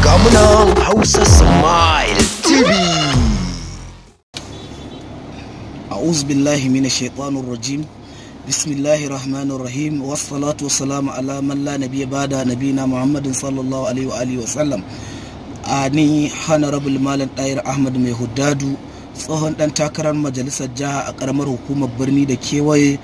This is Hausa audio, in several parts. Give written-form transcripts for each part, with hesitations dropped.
Ga munan Hausa Smile TV. أعوذ بالله من الشيطان الرجيم، بسم الله الرحمن الرحيم، والصلاة والسلام على من لا نبي بعد نبينا محمد صلى الله عليه وآله وسلم. Ni Honorable Malam Ɗayar Ahmad Mai Huddadu, tsohon ɗan takarar majalisar jiha a ƙaramar hukumar Birni da Kewaye,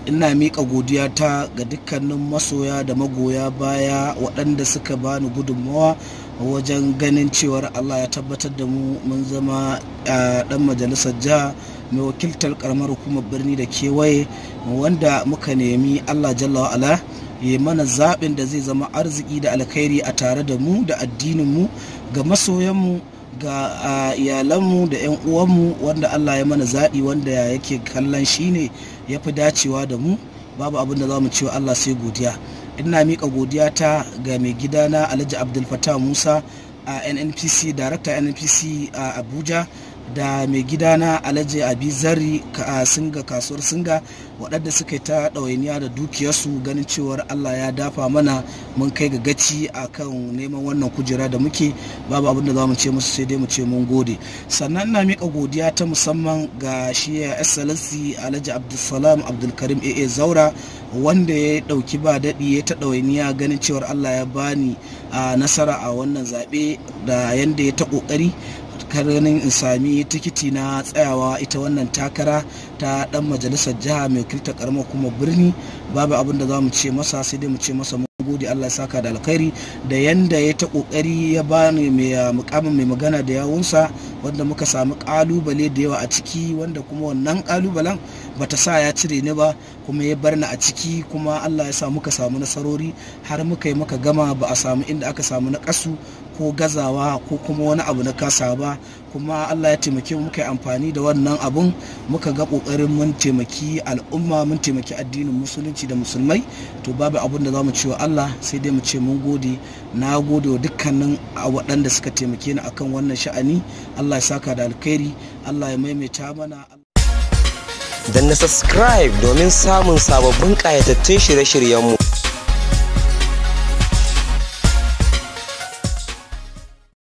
ina miƙa godiya ta ga dukkanin masoya da magoya baya waɗanda suka bani gudunmawa wajen ganin cewar Allah ya tabbatar da mu mun zama ɗan majalisar jiha mai wakiltar ƙaramar hukumar Birni da Kewaye, wanda muka nemi Allah jalla wa'ala ya mana zaɓin da zai zama arziki da alkhairi a tare da mu da addininmu, ga masoyanmu, ga iyalanmu da 'yan uwanmu, wanda Allah ya mana zaɓi wanda yake kallon shi ne ya fi dacewa da mu. Babu abin da za mu cewa Allah sai godiya. Ina miƙa godiya ta ga mai gidana Alhaji Abdul Fattah Musa a NNPC, Director NNPC a Abuja, da mai gidana Alhaji Abi Zarri a Singa, kasuwar Singa, waɗanda suka yi ta ɗawainiya da dukiyarsu ganin cewar Allah ya dafa mana mun kai ga gaci a kan neman wannan kujera da muke. Babu abin da za mu ce musu sai dai mu ce mun gode. Sannan ina miƙa godiya ta musamman ga shi ya Excellency Alhaji Abdulsalam Abdulkarim AA Zaura, wanda ya ɗauki ba daɗi ya ta ɗawainiya ganin cewar Allah ya bani a nasara a wannan zaɓe, da yanda ya ta ƙoƙari ganin in sami tikiti na tsayawa ita wannan takara ta dan majalisar jiha mai wakiltar karamar kuma birni. Babu abin da za mu ce masa sai dai mu ce masa mun gode, Allah ya saka da alkhairi, da yanda ya ta kokari ya bani mai mukamin mai magana da yawunsa, wanda muka samu kalubale da yawa a ciki, wanda kuma wannan kalubalen bata sa ya cire ni ba, kuma ya bar ni a ciki, kuma Allah ya sa muka samu nasarori har muka yi muka gama, ba a samu inda aka samu na kasu ko gazawa ko kuma wani abu na kasa ba. Kuma Allah ya taimake mu, muka yi amfani da wannan abun muka ga kokarin mun taimaki al'umma, mun taimaki addinin Musulunci da Musulmai. To, babu abun da zamu ce wa Allah sai dai mu ce mun gode. Na gode wa dukkanin waɗanda suka taimake ni akan wannan sha'ani. Allah ya saka da alkhairi, Allah ya maimaita mana. Danna subscribe domin samun sababbin ƙayatattun shirye-shiryenmu.